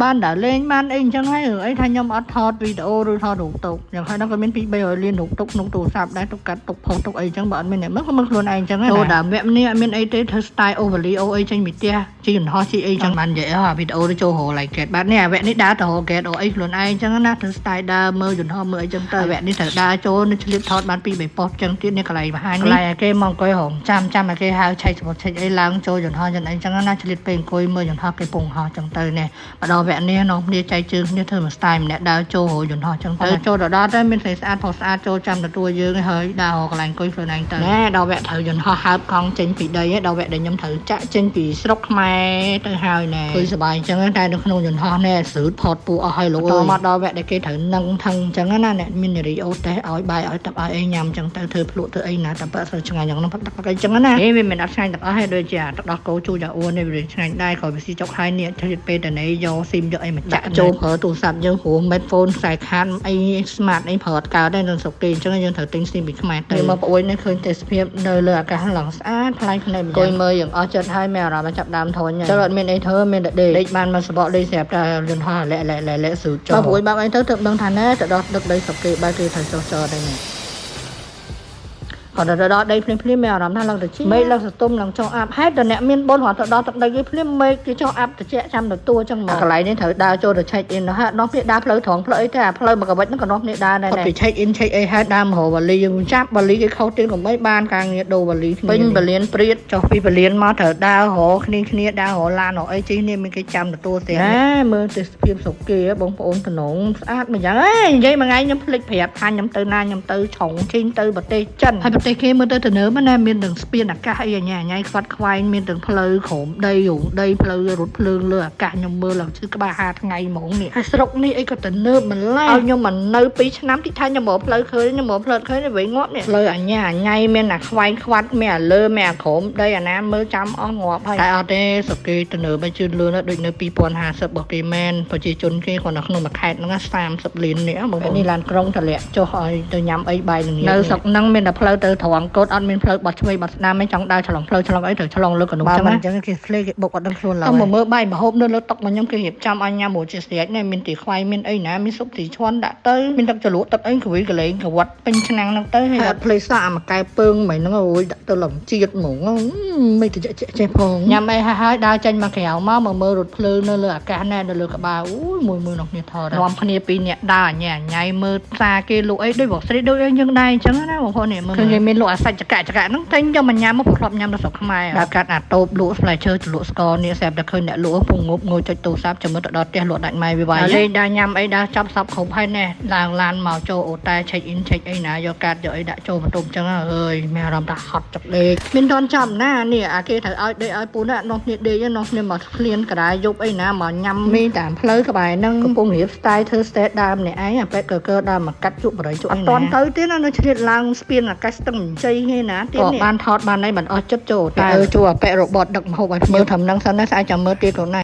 បានដើរលេងបានអីអញ្ចឹងហើយរឿងអីថាខ្ញុំអត់ថតវីដេអូឬថតរូបទុកយ៉ាងហើយដល់ក៏មាន2 300លានរូបទុកក្នុងទូរស័ព្ទដែរទុកកាត់ទុកផុសទុកអីអញ្ចឹងបើអត់មានអ្នកមើលក៏មើលខ្លួនឯងអញ្ចឹងណាចូលដើមវគ្គនេះអត់មានអីទេធ្វើ style overly អូអីចេញពីផ្ទះជិះយន្តហោះជិះអីចឹងបាននិយាយហ៎វីដេអូទៅចូលរក like បាទនេះអាវគ្គនេះដើរទៅរក gate អូអីខ្លួនឯងអញ្ចឹងណាធ្វើ style ដើរមើលយន្តហោះមើលអីចឹងទៅវគ្គនេះត្រូវដើរចូលនៅឆ្លៀតថតបាន2 3ប៉ុស្តិ៍ចឹងទៀតនេះកន្លែងបង្ហាញនេះកន្លែងឲ្យគេមកអង្គុយរងចាំចាំឲ្យគេហៅឆែកសមុទ្រឆែកអីឡើងចូលយន្តហោះចឹងអីចឹងណាឆ្លៀតពេលអង្គុយមើលយន្តហោះគេពងហោះចឹងទៅនេះមកដល់វគ្គនេះនាំគ្នាចែកជើងគ្នាធ្វើមួយ style ម្នាក់ដើរចូលរកយន្តហោះចឹងទៅចូលដល់ដល់ទៅមានស្រីស្អាតផុសស្អាតចូលចាំទទួលយើងហើយដើររកកន្លែងអង្គុយខ្លួនឯងទៅណែដល់វគ្គត្រូវយន្តហោះហើបកង់ចេញពីដីដល់វគ្គដែលខ្ញុំត្រូវចាក់ចេញពីស្រុកខ្មែរទៅហើយណែឃើញសប្បាយអញ្ចឹងតែនៅក្នុងយន្តហោះណែស្ឺតផតពូអស់ហើយលោកអើយមកដល់វគ្គដែលគេត្រូវនឹងថឹងអញ្ចឹងណាអ្នកមាននារីអូតេសឲ្យបាយឲ្យទឹកឲ្យអីញ៉ាំអញ្ចឹងទៅធ្វើភ្លក់ធ្វើអីណាតែប៉សូវឆ្ងាញ់យ៉ាងហ្នឹងផឹកទឹកអីចឹងណាហេវាមិនអត់ឆ្ងាញ់ទាំងអស់ហើយដូចជាទឹកដោះគោជូរយ៉ាអួននេះវាឆ្ងាញ់ដែរក្រោយវាស៊ីចុកហើយនេះធ្វើពេលតនេះយកស៊ីមយកអីមកចាក់ចូលប្រើទូរស័ព្ទយើងព្រោះ smartphone ខ្សែខាតអី smart អីប្រើអត់កើតដែរនៅស្រុកគេអញ្ចឹងយើងត្រូវទិញស៊ីមពីខ្មែរទៅមកប្អូននេះឃើញទេសភាពនៅលើអាកាសឡើងស្អាតថ្លៃភ្នែកអង្គុយមើលយ៉ាងអស់ចិត្តហើយមានអារម្មណ៍ចាប់ដើមធុញចឹងអត់មានអីធ្វើមានតែដេកដេកបានមកសបកដេកស្រាប់តែយន្តហោះលាក់លាក់លាក់ស៊ូចុះមកប្អូនបើកអីទៅទើបដឹងថាណែទៅដល់ដឹកដីស្រុកគេបែរគេត្រូវចុះចោលដែរនេះគាត់ទៅដល់ដីភ្លាមភ្លាមមានអារម្មណ៍ថាឡើងទៅជីមេឃឡើងសតុំឡើងចុះអាប់ហេតុតែអ្នកមានបុណ្យគាត់ទៅដល់ទឹកដីគេភ្លាមមេឃគេចុះអាប់ត្រជាក់ចាំទទួលចឹងមកកន្លែងនេះត្រូវដើរចូលទៅ check in ហាក់នោះគ្នាដើរផ្លូវត្រង់ផ្លូវអីទេអាផ្លូវមកកវិចហ្នឹងក៏នោះគ្នាដើរដែរពី check in check អីហើយដើរមករកវ៉ាលីយើងចាប់វ៉ាលីគេខុសទៀតកុំអីបានការងារដូរវ៉ាលីពេញបលៀនព្រាតចុះពីបលៀនមកត្រូវដើររកគ្នាគ្នាដើររកឡានរកអីជិះនេះមានគេចាំទទួលស្រាប់ណែមើលទេសភាពស្រុកគេបងប្អូនតំណងស្អាតមួយយ៉ាងអេនិយាយមួយថ្ងៃខ្ញុំភ្លេចប្រាប់ថាខ្ញុំទៅណាខ្ញុំទៅឆុងឈីងទៅប្រទេសចិនហើយប្រទេសគេមើលទៅទំនើបណាមានទាំងស្ពានអាកាសអីញ៉ៃញ៉ៃខ្វាត់ខ្វែងមានទាំងផ្លូវក្រោមដីរោងដីផ្លូវរថភ្លើងលើអាកាសខ្ញុំមើលឡើងឈឺក្បាល5ថ្ងៃហ្មងនេះហើយស្រុកនេះអីក៏ទំនើបម្ល៉េះឲ្យខ្ញុំមកនៅ2ឆ្នាំតិចថាខ្ញុំមកផ្លូវឃើញខ្ញុំមកផ្លូវឃើញវិញងាប់នេះផ្លូវអញ្ញាអញ៉ៃមានអាខ្វែងខ្វាត់មានអាលើមានអាក្រោមដីអាណាមើលចាំអស់ងាប់ហើយតែអត់ទេស្រុកគេទំនើបឲ្យជឿនលឿនដូចនៅ2050របស់គេមែនប្រជាជនគេគ្រាន់តែក្នុងមួយខេត្តហ្នឹង30លាននេះបងប្អូននេះឡានក្រុងតម្លាក់ចុះឲ្យទៅញ៉ាំអីបាយល្ងាចនៅស្រុកហ្នឹងមានតែផ្លូវទៅត្រង់កូតអត់មានផ្លូវបត់ឆ្វេងបត់ស្ដាំឯងចង់ដើរឆ្លងផ្លូវឆ្លងអីត្រូវឆ្លងលើកនុចឹងណាអញ្ចឹងគេភ្លេគេបុកអត់ដឹងខ្លួនឡើយមកមើលបាយម្ហូបនៅលើតុមកខ្ញុំគេរៀបចំឲ្យញ៉ាំមួយជាស្រេចនេះមានទីខ្វៃមានអីណាមានស៊ុបទីឈន់ដាក់ទៅមានទឹកជ្រលក់ទឹកអីគ្វីកលែងក្រវ៉ាត់ពេញឆ្នាំងហ្នឹងទៅហើយអត់ភ្លេចសក់អាមួយកែពើងមិនហ្នឹងអូយដាក់ទៅឡើងជាតិហ្មងមិនទៅចេះចេះផងញ៉ាំអីហើយហើយដើរចេញមកក្រៅមកមកមើលរថភ្លើងនៅលើអាកាសណែនៅលើក្បាលអូយមួយមួយនោះគ្នាថតនាំគ្នាពីរអ្នកដើរអញ្ញាញ៉ៃមើលផ្សារគេលក់អីដូចបងស្រីដូចអីយើងដែរអញ្ចឹងណាបងប្អូននេះមើលឃើញគេមានលក់អាសាច់ចកចកហ្នឹងតែយកមកញ៉ាំមកព្រោះធ្លាប់ញ៉ាំនៅស្រុកខ្មែរដល់កាត់អាតូបលក់ផ្លែឈើជ្រលក់ស្ករនេះស្រាប់តែឃើញអ្នកលក់ពងងប់ងួយចុចទូរស័ព្ទចាំមើលទៅដល់ផ្ទះលក់ដាច់ម៉ែវាវាយលេងដើរញ៉ាំអីដើរចាប់សពគ្រប់ហើយណែឡើងឡានមកចូលអូតែ check in check អីណាយកកាតយកអីដាក់ចូលបន្ទប់អញ្ចឹងអើយមានអារម្មណ៍ថាហត់ចុកដេកមានតន់ចំណានេះអាគេត្រូវឲ្យដេកឲ្យពូណានាំគ្នាដេកនាំគ្នាមកឃ្លានកដាយយប់អីណាមកញ៉ាំមីតាមផ្លូវក្បែរហ្នឹងកំពុងរៀប style ធ្វើ style ដើមនេះឯងអាពេទ្យកើដើមមកកាត់ជក់បរិយជក់អត់តន់ទៅទៀតណានៅឆ្លៀតឡើងស្ពានអាកាសស្ទឹងជ័យគេណាទៀតនេះបានថតបានអីបានអស់ចិត្តចូលតែជួអាប៉ែរបតដឹកម្ហូបឲ្យមើលធំហ្នឹងសិនណាស្អែកចាំមើលទៀតខ្លួនណា។